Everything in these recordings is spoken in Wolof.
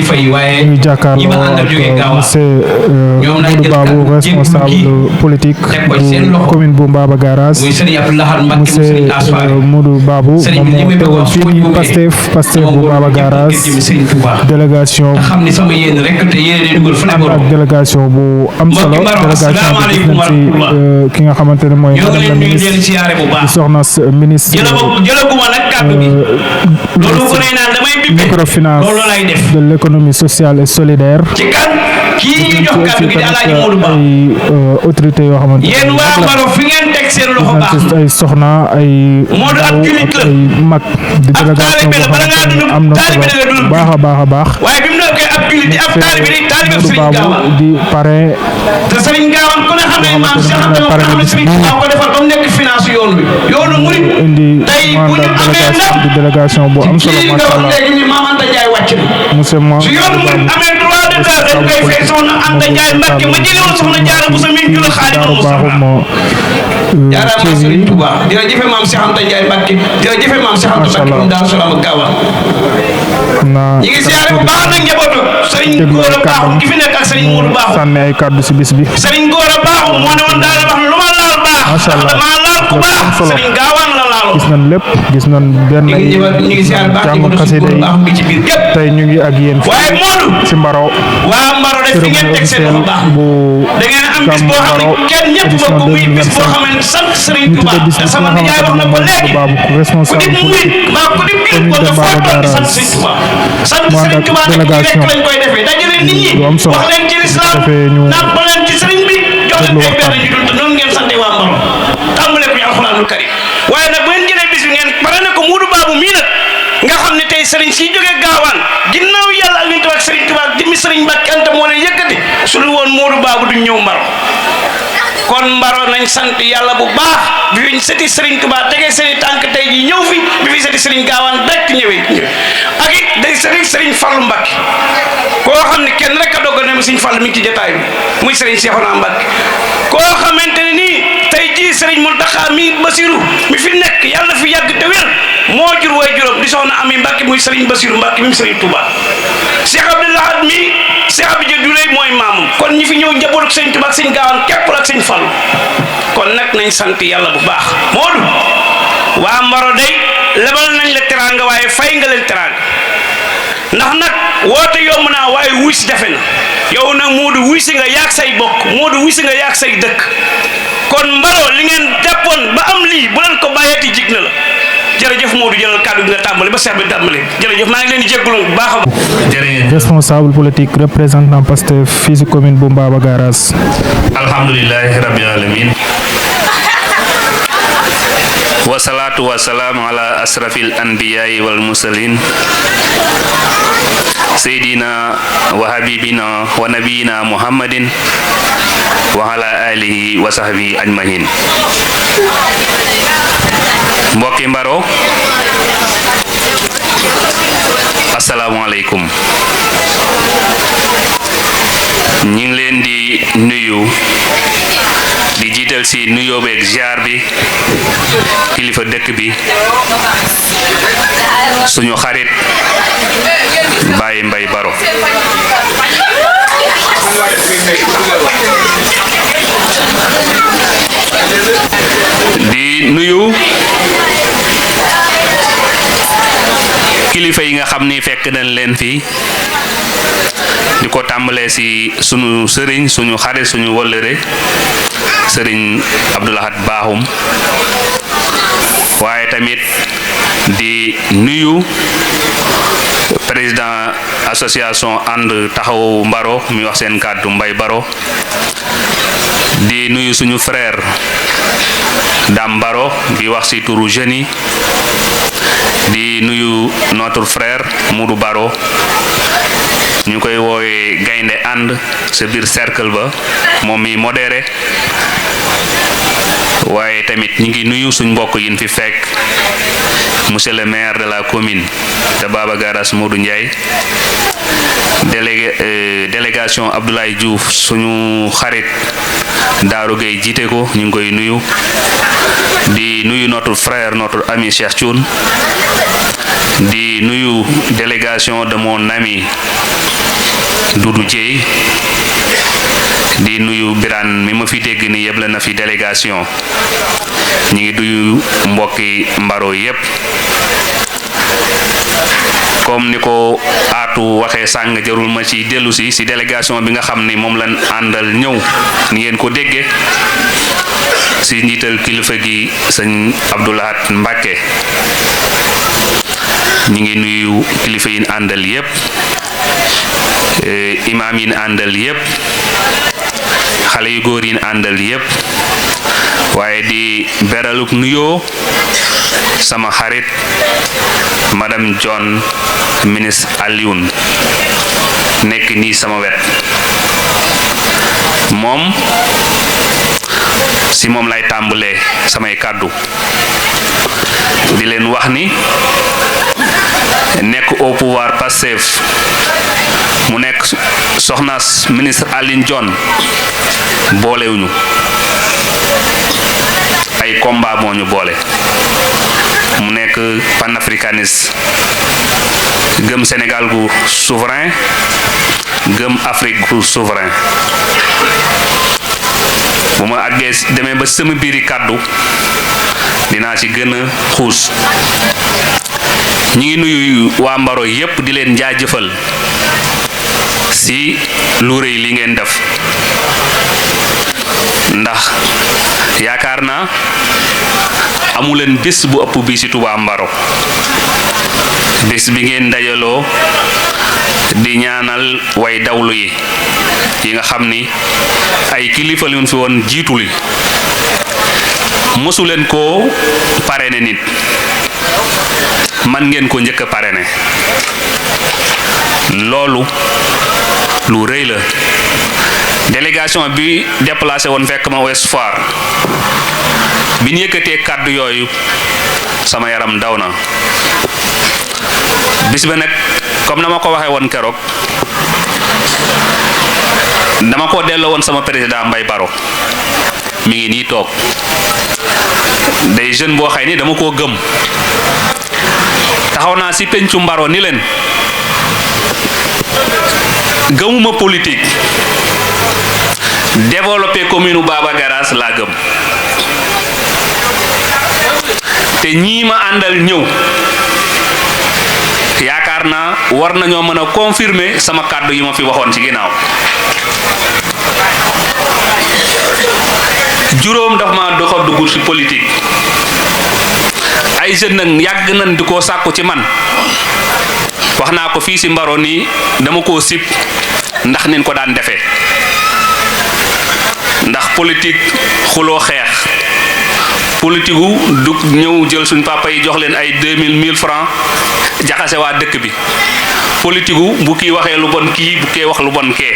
kilifa yi waaye ñuy jàkkaarloo ak monsieur Modou Babou responsable politique bu commune bu Mbaba Garage monsieur Modou Babou moom moo teewal fii nii Pastef bu Mbaba Garage délégation ànd ak délégation bu am solo délégation bi gis nañ ci ki nga xamante ne mooy madame la ministre di soxna ministre microfinance de l'économie sociale et solidaire ay autorités yoo xamante ne ay soxna ay ndaw ak ay mag di délégation boo xamante ne am na solo baax a baax a baax Modou Babou di parrain boo xamante ne indi mandat di délégation bu am solo macha allah monsieur jaaraama Serigne Touba jërëjëf maam Cheikh Anta Ndiaye Mbacke jërëjëf maam Cheikh Anta Mbacke Daaru Salaam ak Gaawaan ñi ngi siyaare bu baax nag njabootu Serigne Gora Baaxum gi fi nekk ak Serigne Modou Baaxum sànni ay kàddu si bis bi Serigne Gora Baaxum moo ne woon daal wax lu ma laal baax dama laal ku baax Serigne Gaawaan la laal gis nañ lépp gis nañ benn jàngu xasida yi tey ñu ngi ak yéen ci Mbaro waa Mbaro def fi ngeen teg seen loxo baax bu da ngeen am bis boo xam ne kenn ñëpp bokk ko muy bis boo xam ne sant Serigne Touba sama nijaay wax na ko léegi responsable politique commune de Mbaba Garage sant Serigne Touba nag rek lañ koy defee dajale nit ñi wax leen ci l'islam naan ba leen ci Serigne bi jox leen ay benn ñu dund noonu ngeen sante waa Mbaro tàmbale ko ñu alxuraanul karim waaye nag bu ngeen jëlee bis bi ngeen pare ne ko Modou Babou mii nag nga xam ne tey Serigne si jógee Gaawaan ginnaaw yàlla ak li ñu tubaab Serigne Touba jëmmi Serigne Mbacke Anta moo leen yëkkati su lu woon Modou Babou duñ ñëw Mbaro kon Mbaro nañ sant yàlla bu baax bi fi sëti Serigne Touba tegee seen i tànk tey ji ñëw fi bi fi sëti Serigne Gaawaan dekk ñëwee ak it day Serigne Fallou Mbacke koo xam ne kenn rek a dogal ne Serigne Fallou mi ngi ci jotaay bi muy Serigne Cheikhouna Mbacke koo xamante ne nii tey jii Serigne Mountakha mi Bassirou mi fi nekk yàlla fi yàgg te wér moo jur way juróom di soxna Ami Mbacke muy Serigne Bassirou Mbacke mi Serigne Touba Cheikh Abdoulahad mi Cheikh Abdou Douley mooy maamam kon ñi fi ñëw njaboot ak Serigne Touba ak Serigne Gaawaan képp ak Serigne Fallou kon nag nañ sant yàlla bu baax Modou waa Mbaro day lebal nañ la teraanga waaye fay nga leen teraanga ndax nag woote yomb naa waaye wuy si jafe na yow nag Modou wuy si nga yaag say bokk Modou wuy si nga yaag say dëkk kon Mbaro li ngeen jàppoon ba am lii bu leen ko bàyyeeti jig na la jërëjëf Modou jëlal kàddu gi nga tàmbali ba seex bi tàmbali jërëjëf maa ngi leen di jégalu bu baax a baax. jërëjëf responsable politique représentant Pastef fii si commune bu Mbaba Garage. alhamdulillahi rabbil alamin wasalaatu wasalaamu ala asrafil anbiyaai wal mursalin seydina wa habibina wa nabiyina muhammadin wa ala alihi wa sahbihi ajmahin mbokki Mbaro asalaamaaleykum ñi ngi leen di nuyu di jiital si nuyoo beeg ziar bi kilifa dëkk bi suñu xarit Baye Mbaye Baro di nuyu kilifa yi nga xam ni fekk nañ leen fii di ko tàmbalee si suñu sëriñ suñu xarit suñu wëllëre sëriñ Abdoulahad Baaxum waaye tamit di nuyu président association ànd taxawu Mbaro mi wax seen kàddu Mbaye Baro di nuyu suñu frère Dame Baro bi wax ci turu jeunes yi di nuyu notre frère Modou Baro ñu koy woowee gaynde ànd sa biir cercle ba moom mi modéré waaye tamit ñu ngi nuyu suñ mbokk yin fi fekk monsieur le maire de la commune de Mbaba Garage Modou Ndiaye délégation Abdoulaye Diouf suñu xarit Darou Gueye jiite ko ñu ngi koy nuyu di nuyu notre frère notre ami Cheikh Thioune di nuyu délégation de mon ami Doudou Dieye di nuyu Birane mi ma fi dégg ni yëpp la na fi délégation ñi ngi duyu mbokki Mbaro yépp comme ni ko aatu waxee sàng jarul ma ci dellu si délégation bi nga xam ni moom lañ àndal ñëw ni ngeen ko déggee si njiital kilifa gi sëñ Abdoulahat Mbacke ñi ngi nuyu kilifa yi àndal yépp imam yi àndal yépp xale yu góor yi àndal yépp waaye di beraluk nuyoo sama xarit madame John ministre Alioune nekk nii sama wet moom si moom lay tàmbalee samay kàddu di leen wax ni nekk au pouvoir Pastef mu nekk soxnaas ministre Alioune John boolewuñu ay combat moo ñu boole mu nekk panafricaniste gëm Sénégal gu souverain gëm Afrique gu souverain bu ma àggee demee ba sama biiri kàddu dinaa ci gën a xuus ñi ngi nuyu waa Mbaro yépp di leen jaajëfal si lu rëy li ngeen def ndax yaakaar naa amuleen bés bu ëpp bi ci Touba Mbaro bés bi ngeen dajaloo di ñaanal way dawlu yi nga xam ni ay kilifa yu fi woon jiitu li mosu leen koo parrainé nit man ngeen ko njëkk a parrainé loolu lu rëy la délégation bi déplacé woon fekk ma Ouest Foire bi ñu yëkkatee kàddu yooyu sama yaram daw na bis ba nag comme na ma ko waxee woon keroog dama ko delloo woon sama président Mbaye Baro mi ngi nii toog day jeune boo xëy ni dama koo gëm taxaw naa si pencu Mbaro ni leen gëmuma politique développer commune Baba Garage laa gëm te ñii ma àndal ñëw yaakaar naa war nañoo mën a confirmer sama kàddu yi ma fi waxoon ci ginnaaw juróom daf ma doxa dugg ci politique ay jeunes nag yàgg nañ di ko sàkku ci man wax naa ko fii ci Mbaro nii dama koo sib ndax nin ko daan defee ndax politique xuloo xeex politique gu du ñëw jël suñ papa yi jox leen ay 1000 francs jaxase waa dëkk bi politique gu bu kii waxee lu bon kii bu kee wax lu bon kee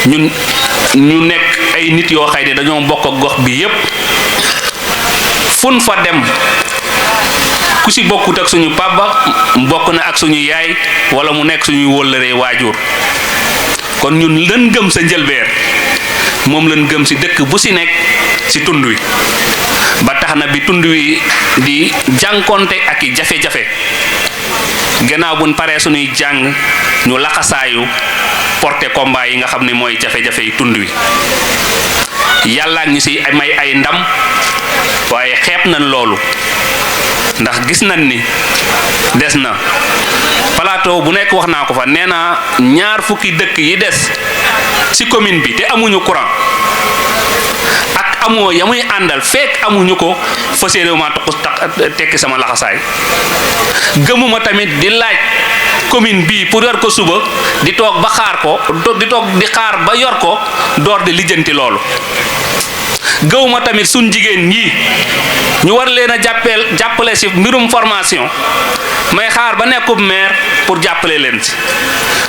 ñun ñu nekk ay nit yoo xay ne dañoo bokk ak gox bi yépp fun fa dem ku ci bokkut ak suñu papa bokk na ak suñu yaay wala mu nekk suñuy wóllëree waajur kon ñun lan gëm sa njëlbeer moom lan gëm ci dëkk bu ci nekk ci tund wi ba tax na bi tund wi di jànkonte ak i jafe-jafe gannaaw buñ paree suñuy jàng ñu laxasaayu porté combat yi nga xam ne mooy jafe-jafe yi tund wi yàlla ñu ci may ay ndam waaye xeeb nañ loolu ndax gis nañ ni des na plateau bu nekk wax naa ko fa nee naa ñaar fukki dëkk yi des ci commune bi te amuñu courant ak amoo ya muy àndal fekk amuñu ko fas yéene ma tekki sama laxasaay gëmuma tamit di laaj commune bii pour yor ko suba di toog ba xaar ko di toog di xaar ba yor ko door di lijjanti loolu gëwuma tamit suñ jigéen ñi ñu war leen a jàppale ci mbirum formation may xaar ba nekkub maire pour jàppale leen ci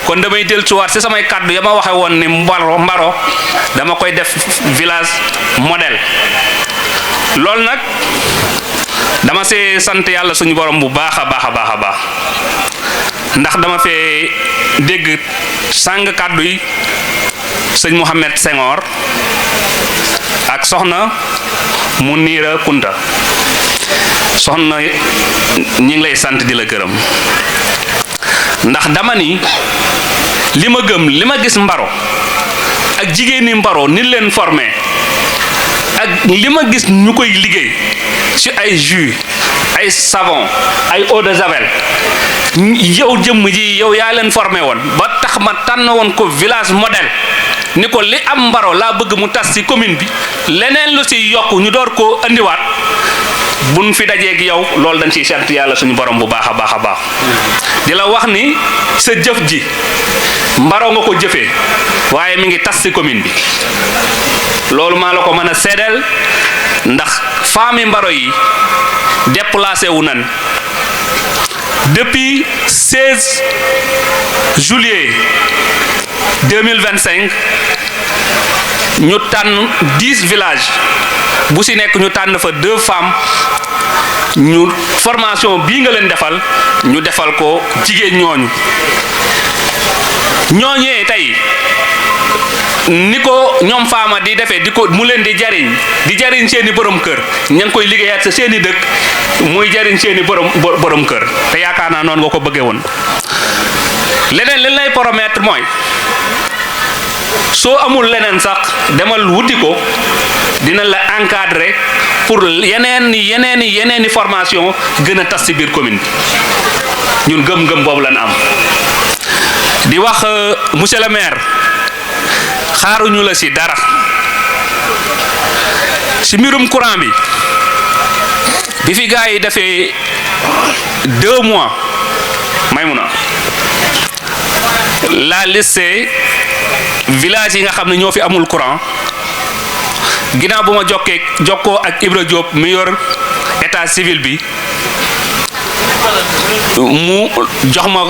kon damay del ci waat ci samay kàddu ya ma waxe woon ni Mbaro dama koy def village modèle loolu nag dama see sant yàlla suñu borom bu baax a baax a baax a baax ndax dama fee dégg sàng kàddu yi sëñ Mouhamed Senghor ak soxna Mounira Kunta soxna ñi ngi lay sant di la gërëm ndax dama ni li ma gëm li ma gis Mbaro ak jigéen ñi Mbaro ni leen formé ak li ma gis ñu koy liggéey ci ay jus ay savon ay eau de javel yow jëmm ji yow yaa leen formé woon ba tax ma tànn woon ko village modèle ni ko li am Mbaro laa bëgg mu tas ci commune bi leneen lu ci yokk ñu door koo andiwaat buñ fi dajeeg yow loolu dañ ciy sant yàlla suñu borom bu baax a baax a baax di la wax ni sa jëf ji Mbaro nga ko jëfee waaye mi ngi tas ci commune bi loolu maa la ko mën a seedeel ndax famille Mbaro yi déplacé wu nan depuis 16 juillet 2025 ñu tànn 10 villages bu ci nekk ñu tànn fa 2 femmes ñu formation bii nga leen defal ñu defal ko jigéen ñooñee tey ni ko ñoom faama di defee di ko mu leen di jariñ seeni borom kër ña ngi koy liggéeyaat sa seeni dëkk muy jariñ seeni borom kër te yaakaar naa noonu nga ko bëggee woon leneen li lay promettre mooy soo amul leneen sax demal wuti ko dina la encadrer pour yeneeni formation gën a tas ci biir commune bi ñun gëm-gëm boobu lañ am di wax monsieur le maire xaaruñu la ci dara ci mbirum courant bi fi gars yi defee 2 mois Maymuna la liste village yi nga xam ne ñoo fi amul courant ginnaaw bu ma jokkoo ak Ibra Diop mi yor état civil bi mu jox ma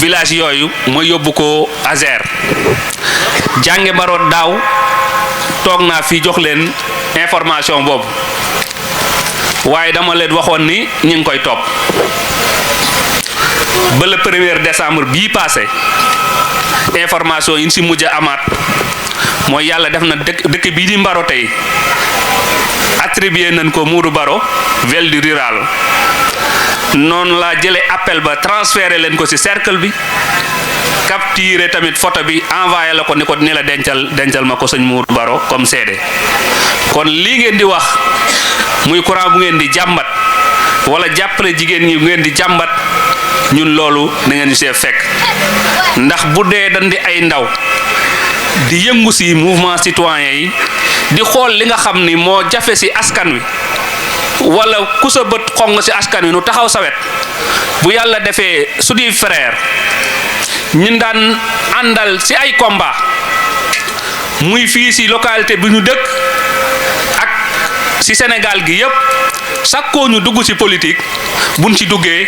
village yooyu ma yóbbu ko Azer jànge Mbaro daaw toog naa fi jox leen information boobu waaye dama leen waxoon ni ñu ngi koy topp ba le 1er décembre bii passé information yi ñu ci mujj a amaat mooy yàlla def na dëkk bii di Mbaro tey attribué nañ ko Modou Baro velde rural noonu laa jëlee appel ba transféré leen ko ci cercle bi capturé tamit photo bi envoyé la ko ni la dencal ma ko sëñ Modou Baro comme seede kon lii ngeen di wax muy courant bu ngeen di jàmbat wala jàppale jigéen ñi bu ngeen di jàmbat ñun loolu da ngeen di see fekk ndax bu dee dañ di ay ndaw di yëngu ci mouvement citoyen yi di xool li nga xam ni moo jafe ci askan wi wala ku sa bët xong ci askan wi nu taxaw sa wet bu yàlla defee suñuy frère ñun daan àndal ci ay combat muy fii ci localité bi ñu dëkk ak ci Sénégal gi yépp sakkoo ñu dugg ci politique buñ ci duggee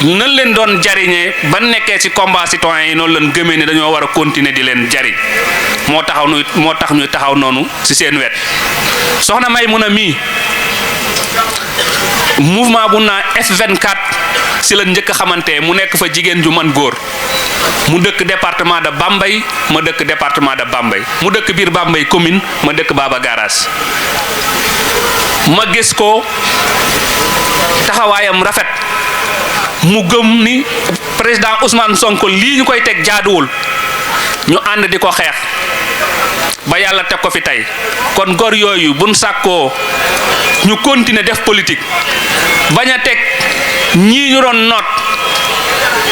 nan leen doon jariñee ba nekkee ci combat citoyen yi noonu leen gëmee ni dañoo war a continuer di leen jariñ moo tax ñuy taxaw noonu ci seen wet soxna Maymuna mii mouvement bu naa F24 ci la njëkk a xamante mu nekk fa jigéen ju man góor mu dëkk département de Bambey ma dëkk département de Bambey mu dëkk biir Bambey commune ma dëkk Baba Garage ma gis ko taxawaayam rafet mu gëm ni président Ousmane Sonko lii ñu koy teg jaaduwul ñu ànd di ko xeex ba yàlla teg ko fi tey kon góor yooyu buñ sàkkoo ñu continuer def politique bañ a teg ñii ñu doon noot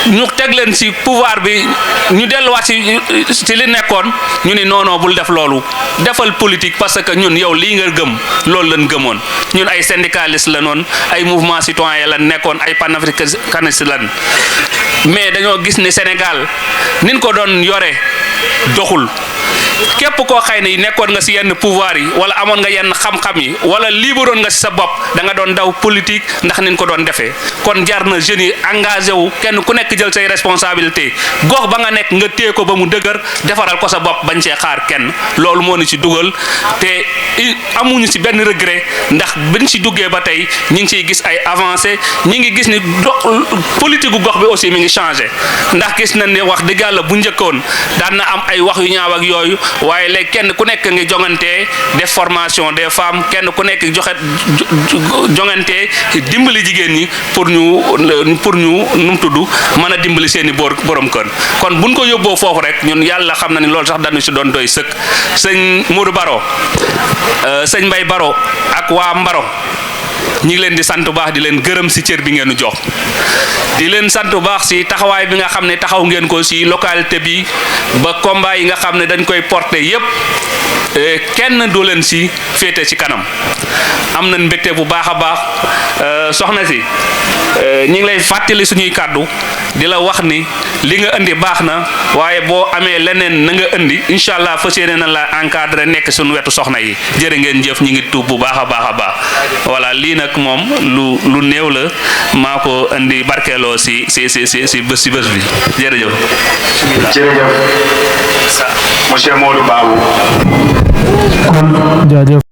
ñu teg leen ci pouvoir bi ñu delluwaat ci li nekkoon ñu ni non bul def loolu defal politique parce que ñun yow lii nga gëm loolu lañ gëmoon ñun ay syndicalistes la noon ay mouvement citoyen la nekkoon ay panafricanistes lan mais dañoo gis ni Sénégal nin ko doon yore doxul képp koo xëy ne nekkoon nga ci yenn pouvoir yi wala amoon nga yenn xam-xam yi wala libéroon nga ci sa bopp da nga doon daw politique ndax niñ ko doon defee kon jar na jeunes yi engagé wu kenn ku nekk jël say responsabilité gox ba nga nekk nga téye ko ba mu dëgër defaral ko sa bopp bañ see xaar kenn loolu moo ni ci dugal te amuñu ci benn regret ndax biñ ci duggee ba tey ñi ngi ciy gis ay avancé ñi ngi gis ni politique gu gox bi aussi mi ngi changé ndax gis nañ ne wax dëgg yàlla bu njëkkoon daan na am ay wax yu ñaaw ak yooyu waaye léegi kenn ku nekk ngi jongante def formation des femmes kenn ku nekk joxe jongante dimbali jigéen ñi pour ñu nu mu tudd mën a dimbali seeni borom kër kon buñ ko yóbboo foofu rek ñun yàlla xam na ni loolu sax dañu si doon doy sëkk sëñ Modou Baro sëñ Mbay Baro ak waa Mbaro ñi ngi leen di sant bu baax di leen gërëm si cër bi ngeen jox di leen sant bu baax si taxawaay bi nga xam ne taxaw ngeen ko si localité bi ba combat yi nga xam ne dañ koy porter yépp kenn du leen si féete ci kanam am nañ mbégte bu baax a baax soxna si ñi ngi lay fàttali suñuy kàddu di la wax ni li nga indi baax na waaye boo amee leneen na nga indi incha allah fas yéene na la encadré nekk suñu wetu soxna yi jërë ngeen jëf ñi ngi tuub bu baax a baax a baax voilà lii nag moom lu néew la maa ko indi barkeeloo si bés bi jërëjëf. jërëjëf monsieur Modou Babou. jaajëf.